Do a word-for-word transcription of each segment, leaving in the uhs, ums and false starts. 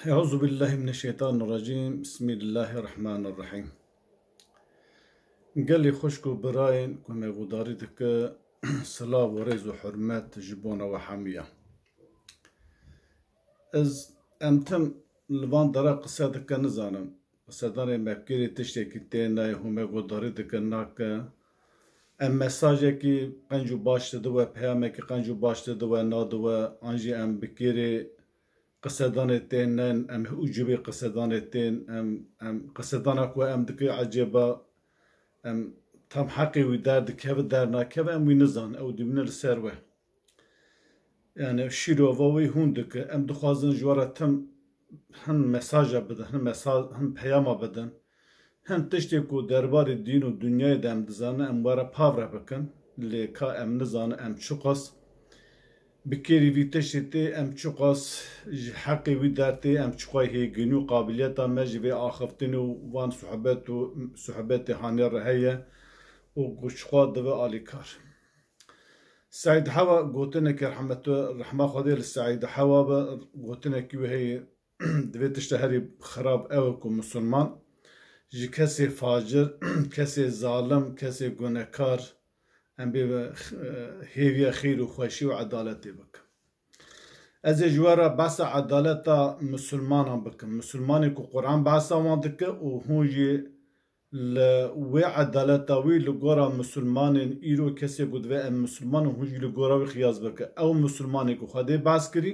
Euzu billahi mineşşeytanirracim. Bismillahirrahmanirrahim. Gelî xwişk û birayên ku me guhdarî dike, silav û rêz û hurmet ji bona we hemiya. Ez, em tim li van dera qise dike nizanim. Qisedanê me bi kêrê tiştekî tê nayê, hûn me guhdarî dike nake. Em mesajekî qenc û baş dide we, peyamekî qenc û baş dide we nade we, an jî em bi kêrê qisedanê tên, ne em û cibê qisedanê tên, em, em qisedana ku em dike ecêba, em tam heqê wî derdikeve, dernakeve, em wî nizan, ew dibîne li ser we. Yani şîrova wî hûn dike. Em dixwazin ji we re tim hin mesaja bidin, hin mesa-, hin peyama bidin. Hin tiştê ku derbarê dîn û dinyayê de em dizanin, em we re pav re bikin. Lê ka em nizanin, em çiqas bi kêrî vî tiştê tê, em çiqas ji heqê wî dertê, em çiqas hêgînî û qabiliyeta me ji vê axiftinê û van sohbet û sohbetê hanê re heye û ku çiqas dibe alîkar. Seîd Hewa gotinekî rehmet-, rehma Xwedê li Seîd Hewa be, gotinekî wî heye, divê tişta herî xirab ew e ku misilman ji kesê facir, kesê zalim, kesê gunekar, em bê ve, eh, hêviya xêr û xweşî û edaletê bikin. Ez ê ji we re behsa edaleta misilmanan bikim. Misilmanê ku Quran behsa wan dike û hûn jî li wê edaleta wî li gora misilmanên îro kesê ku divê em misilman in, hûn jî li gora wî qiyas bike. Ew misilmanê ku Xwedê behs kirî,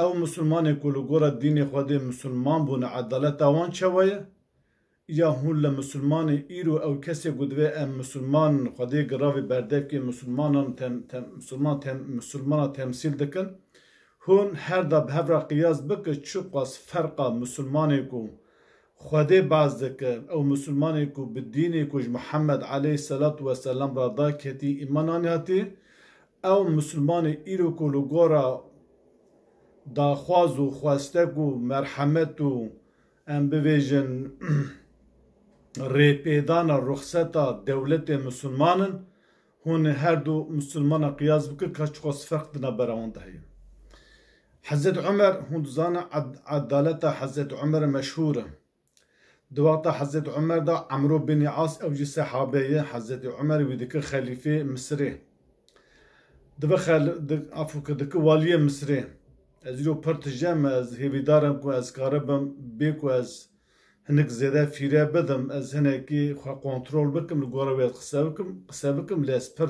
ew misilmanê ku li gora dînê Xwedê misilman bûne, edaleta wan çawa ye? Ya hûn li misilmanê îro ew kesê ku divê em misilman in, Xwedê giravî berdevkê misilmanan tem-, tem-, misilman tem-, misilmana temsîl dikin, hûn her da bi hev re qiyas bike çiqas ferqa misilmanê ku Xwedê behs dike, ew misilmanê ku bi dînê ku ji Muhammed aleyhisselatu vesselam re daketî îman anî hatî, ew misilmanê îro ku li gora daxwaz û xwestek û merhemet û em bivêjin rêpêdana ruxseta dewletê misilman in, hûn ê her du misilmana qiyas bikin ka çiqas ferq di navbera wan de heye. Hezret Umer, hûn dizanin ed-, edaleta Hezret Umer meşhûr e. Di wexta Hezretî Umer de Emro binî As, ew jî sehabe ye, Hezretî Umer wî dike xelîfê Misirê. Dibe xel-, di-, afû ke dike waliyê Misirê. Ez îro pir tije me, ez hêvîdar im ku ez karibim, bê ku ez hinek zêde fîre bidim, ez hinekî xwe kontrol bikim, li gora wê ez qise bikim, qise bikim, lê ez pir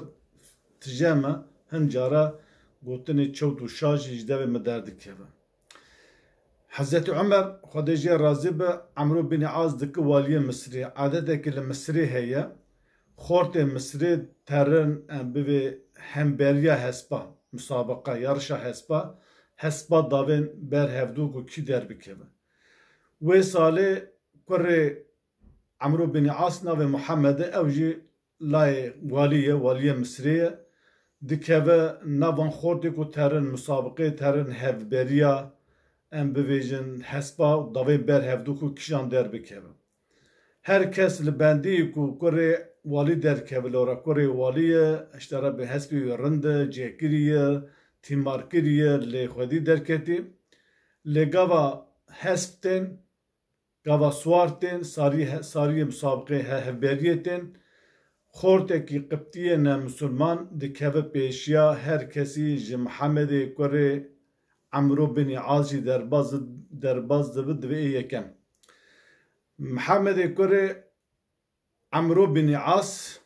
tije me, hin cara gotinê çewt û şaş jî ji devê min derdikeve. Hezretî Umer, Xwedê jê razî be, Emro binî As dike waliyê Misirê. Adetekî li Misirê heye. Xortê Misirê terin, em bivê hemberiya hespa, musabiqa, yarişa hespa, hespa davên ber hevdû ku kî derbikeve. Wê salê kurê Emro binî As navê Muhammed e, ew jî layê walî ye, waliyê Misirê ye. Dikeve nav van xortê ku terin, musabiqê terin, hevberiya, em bivêjin, hespa davên ber hevdû ku kîjan derbikeve. Her kes li bendî ku kurê walî derkeve, lora kurê walî ye, işte re bi hespê wî rind e, cêkirî ye, tîmarkirî ye, lê xwedî derketî. Lê gava hesp tên, gava siwar tên, sarî he-, sariyê musabiqê he-, hevberiyê tên, xortekî qiptiyê ne misilman dikeve pêşiya her kesî ji Mihemedê kurê Emro binî As jî derbaz, derbaz dibe, divê ê yekem. Mihemedê kurê Emro binî As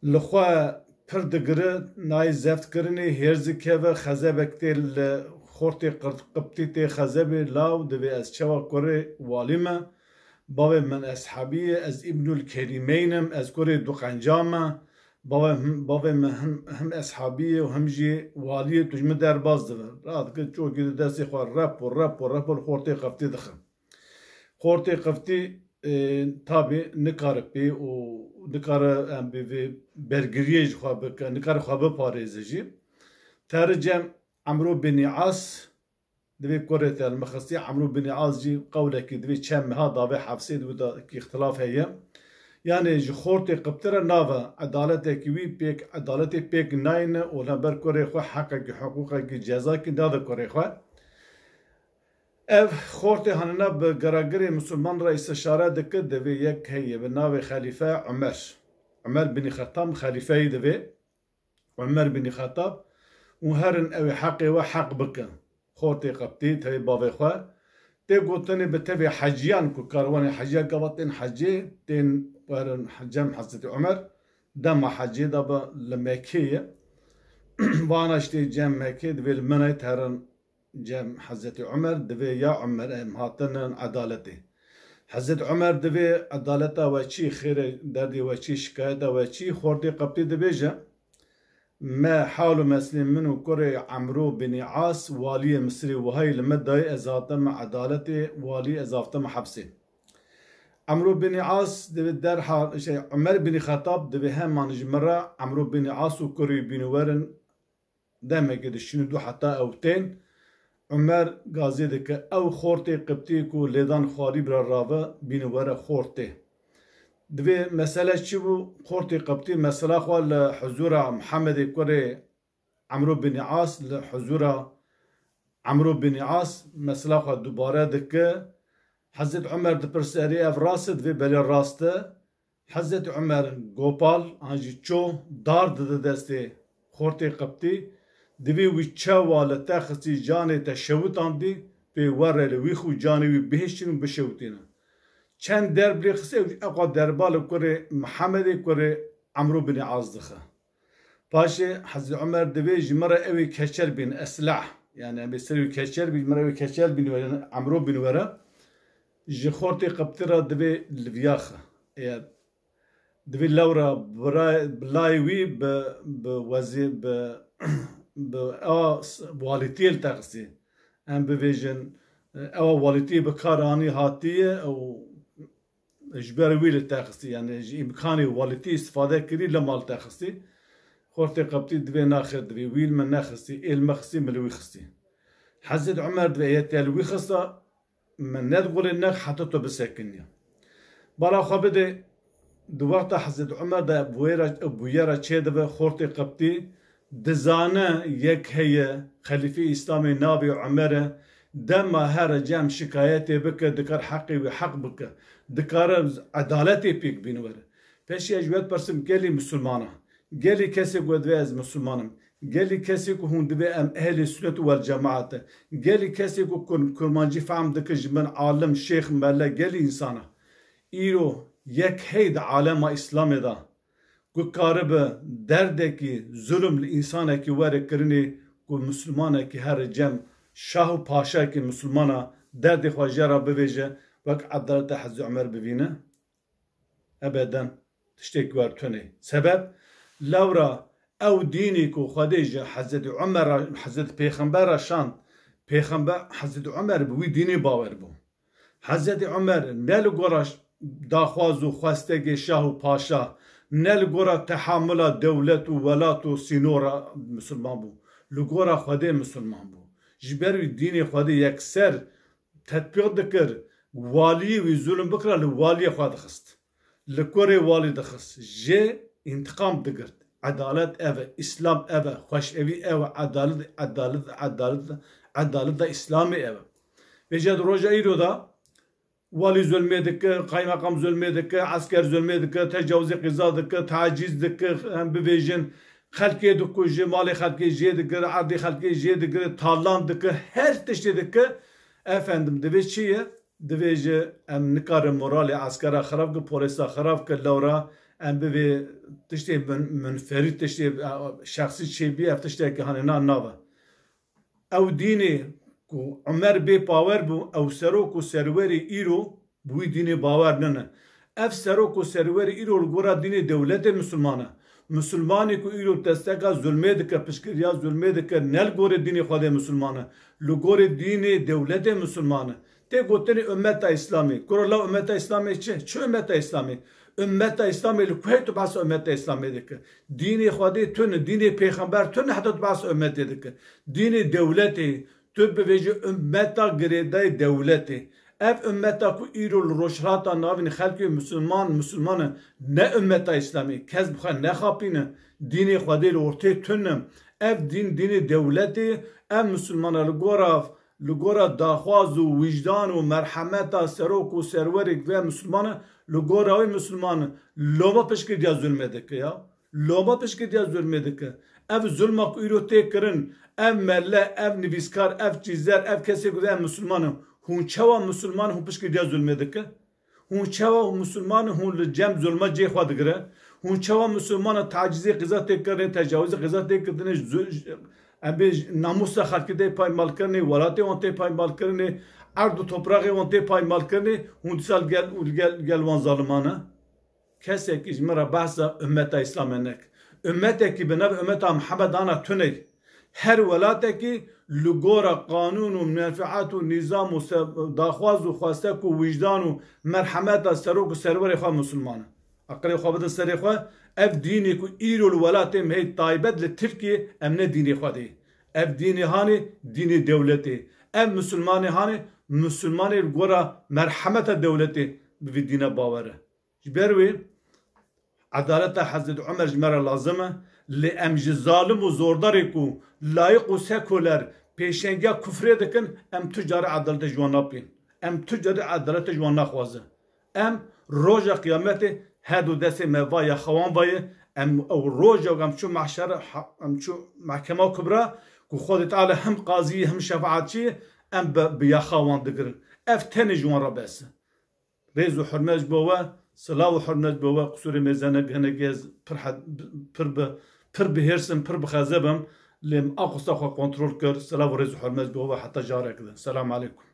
li xwe pir digire, nayê zeft kirinê, hêrs dikeve, xezebek tê li xortê qir-, qiptî tê xezebê, law divê ez çawa kurê walî me, bavê min eshabî ye, ez Îbnul Kerîmeyn im, ez kurê du qenca me, bavê him, bavê min him, him eshabî ye û him jî walî ye, tu ji min derbaz dibe. Radike çokî di destê xwe rep û rep û rep û li xortê qiptî dixe. Xortê qiftî, e, tabî nikare pê û nikare, em, bi vê bergiriyê ji xwe bike, nikare xwe biparêze jî. Teri cem Emro binî As, divê kurê te li min xistî, Emro binî As jî qewlekî divê çend meha davê hefsê, divê da ki îxtilaf heye. Yanê ji xortê qiptî re nave, edaletekî wî pêk, edaletê pêk nayne û li hember kurê xwe heqekî, hiqûqekî, cezakî nade kurê xwe. Ev xortê hanina bi geragirê misilman re îstişare dike, divê yek heye bi navê Xelîfe Umer. Umer binî Xettab xelîfeyî divê. Umer binî Xettab û herin ew ê heqê we heq bike. Xortê qebtî tevê bavê xwe. Tê gotinê bi tevê heciyan ku karwanê heciya gava tên hecê, tên werin cem Hezretî Umer. Dema hecê de bi li Mekkê ye. Vana işte cem Mekkê divê li menayê terin cem Hezretî Umer, divê ya Umer em hatinin edaletê. Hezretî Umer divê edaleta we çî, xêrê derdê we çî, şikayeta we çî, xortê qebtî dibêje, me hal û meslê min û kurê Emro binî As, waliyê Misirê wihayî li me dayê, ez hatime edaletê, walî ez hatime hepsê. Emro binî As divê derhal, şey, Umer binî Xetab divê heman ji min re Emro binî As û kurê bînî werin, demekê dişînin dû heta ew tên, Umer gazê dike, ew xortê qibtî ku lêdan xwarî bira rave, bînî were xortê. Divê mesele çi bû? Xortê qibtî mesela xwe li huzûra Mihemedê kurê Emro binî As, li huzûra Emro binî As mesela xwe dubare dike. Hezret Umer dipirse, erê ev rast e? Divê belê rast e. Hezretî Umer gopal an jî ço dar dide destê xortê qibtî, divê wî çawa li te xistî canê te şewitandî, tu yê were li wî xwe û canê wî bihiştin û bişewitîne. Çend derb lê xistî, ew eqa derba li kurê Mihemedê kurê Emro binî As dixe. Paşê Hezretî Umer divê ji min re ew ê keçel bîn, eslah. Yani em ê ser wî keçel bîn, ji min re ew ê keçel bîn were, Emro bîn were. Ji xortê qibtî re divê li viya xe. Eya divê lewra bira-, bilayê wî bi, bi wezî-, bi, bi a s-, walîtiyê li te xistî. Em bivêjin, ewa walîtiyê bi kar anî hatiye û ji ber wî li te xistî, yani ji îmkanê walîtî îstifade kirî, lema li te xistî. Xortê qebtî divê naxir divê wî li min nexistî, ê li min xistî, min li wî xistî. Hezret Umer divê yê te li wî xista, min ne di golê nex heta tu bisekiniye. Bala xwe bide, di wexta Hezret Umer de bûyera, bûyera çêdibe, xortê qebtî dizane yek heye, xelîfê Îslamê navê Umer e, dema here cem şikayetê bike, dikar heqê wî heq bike, dikare edaletê pêk bîn were. Peşî ez ji we dipirsim, gelî misilmana, gelî kesê ku divê ez misilman im, gelî kesê ku hûn divê em ehlê sunnet û wel cemaat e, gelî kesê ku kur-, kurmancî fehm dike ji min alim, şêx, mele, gelî însana. Îro yek hey di alema Îslamê de ku karibe derdekî zulm li însanekî were kirinê, ku misilmanekî here cem şah û paşayekî misilmana derdê xwe jê re bivêje, wek edaleta Hezretî Umer bivîne? Ebeden tiştê ku wer tune. Sebeb lewra ew dînî ku Xwedê ji Hezretî Umer re, Hezretî Pêxember re şand, Pêxember, Hezretî Umer bi wî dînê bawer bû. Hezretî Umer ne li gora daxwaz û xwestekê şah û paşa, ne li gora tehamula dewlet û welat û sînora misilman bû. Li gora Xwedê misilman bû. Ji ber wî dînê Xwedê yekser tetbîq dikir, waliyê wî zulm bikira, li waliyê xwe dixist. Li kurê walî dixist. Jê întiqam digirt. Edalet ev e, Îslam ev e, xweşevî ev e, edalet, edalet, edalet, edalet de Îslamê ev e. Vêca di roja îro de walî zulmê dike, qaymeqam zulmê dike, esker zulmê dike, tecawizê qîza dike, tacîz dike, em bivêjin, xelkê dikuje, malê xelkê jê digire, erdê xelkê jê digire, talan dike, her tiştê dike. Efendim, divê çi ye? Divê ji em nikarin moralê eskera xirab ke, polîsa xirab ke, lewra em bivê tiştê min-, minferî, tiştê, e, şexsî çêbî, ev tiştekî hanê na nave. Ew dînê ku Umer bê pawer bû, ew serok û serwerê îro bi wî dînê bawer nine. Ev serok û serwerê îro li gora dînê dewletê misilman e. Misilmanê ku îro desteka zulmê dike, piştgiriya zulmê dike, ne li gorê dînê Xwedê misilman e. Li gorê dînê dewletê misilman e. Tê gotinê ummeta Îslamê. Kuro la ummeta Îslamê çi? Çi ummeta Îslamê? Ummeta Îslamê li ku hey tu behsa ummeta Îslamê dike? Dînê Xwedê tune, dînê pêxember tune, heta tu behsa ummetê dike. Dînê dewletê, tu bivêjî ummeta girêdayê dewletê. Ev ummeta ku îro li Rojhilata Navîn xelkê misilman, misilman e, ne ummeta Îslamê. Kes bi xwe nexapîne. Dînê Xwedê li ortê tune. Ev dîn, dînê dewletê, ev misilmana li gora Li gora daxwaz û wijdan û merhemeta serok û serwerê ve Misilman e, li gora wê Misilman e. Loma piştgiriya zulmê dike ya. Loma piştgiriya zulmê dike. Ev zulma ku îro tê kirin, ev mele, ev nivîskar, ev çîzer, ev kesê ku em Misilman in. Hûn çawa Misilman in, hûn piştgiriya zulmê dike? Hûn çawa Misilman in, hûn li cem zulma cê xwe digire? Hûn çawa Misilman in, tacizê qîza tê kirinê, tecawizê qîza tê kirinê, zu-, em bê namusa xelkê tê paymalkirinê, welatê wan tê paymalkirinê, erd û topraxê wan tê paymalkirinê, hûn dîsa li gel, li gel, li gel wan zaliman e? Kesekî ji min re behsa ummeta Îslamê neke. Ummetekî bi nav ummeta Mihemed ana tune ye. Her welatekî li gora qanûn û menfiat û nîzam û se-, daxwaz û xwestek û wijdan û merhemeta serok û serwerê xwe Misilman e. Aqilê xwe bidin serê xwe, ev dînê ku îro li welatê me heye, taybet li Tirkiyê, em ne dînê Xwedê. Ev dînê hanê, dînê dewletê. Ev Misilmanê hanê, Misilmanê li gora merhemeta dewletê bi vî dîne bawer e. Ji ber wê edaleta Hezretî Omer ji me re lazim e, lê em ji zalim û zordarê ku layiq û sekuler pêşengiya kufrê dikin, em tu carî edaletê ji wan napîn. Em tu carî edaletê ji wan naxwazin. Em roja qiyametê her du destê me va yaxa wan va ye, em ew roja ku em çû mehşer, ha-, em çû mehkema kubra, ku Xwedê Teala hem qazî ye hem şefaetçî ye, em bi, bi yaxa wan digirin. Ev tenê ji wan re bes e. Rêz û hurmet ji bo we, silav û hurmet ji bo we, qisûrê mêze neke, hinekî ez pir he-, pir bi, pir bi hêrs im, pir bi xezeb im, lê min a qursa xwe kontrol kir, silav û rêz û hurmet ji bo we, heta careke din. Selam aleykum.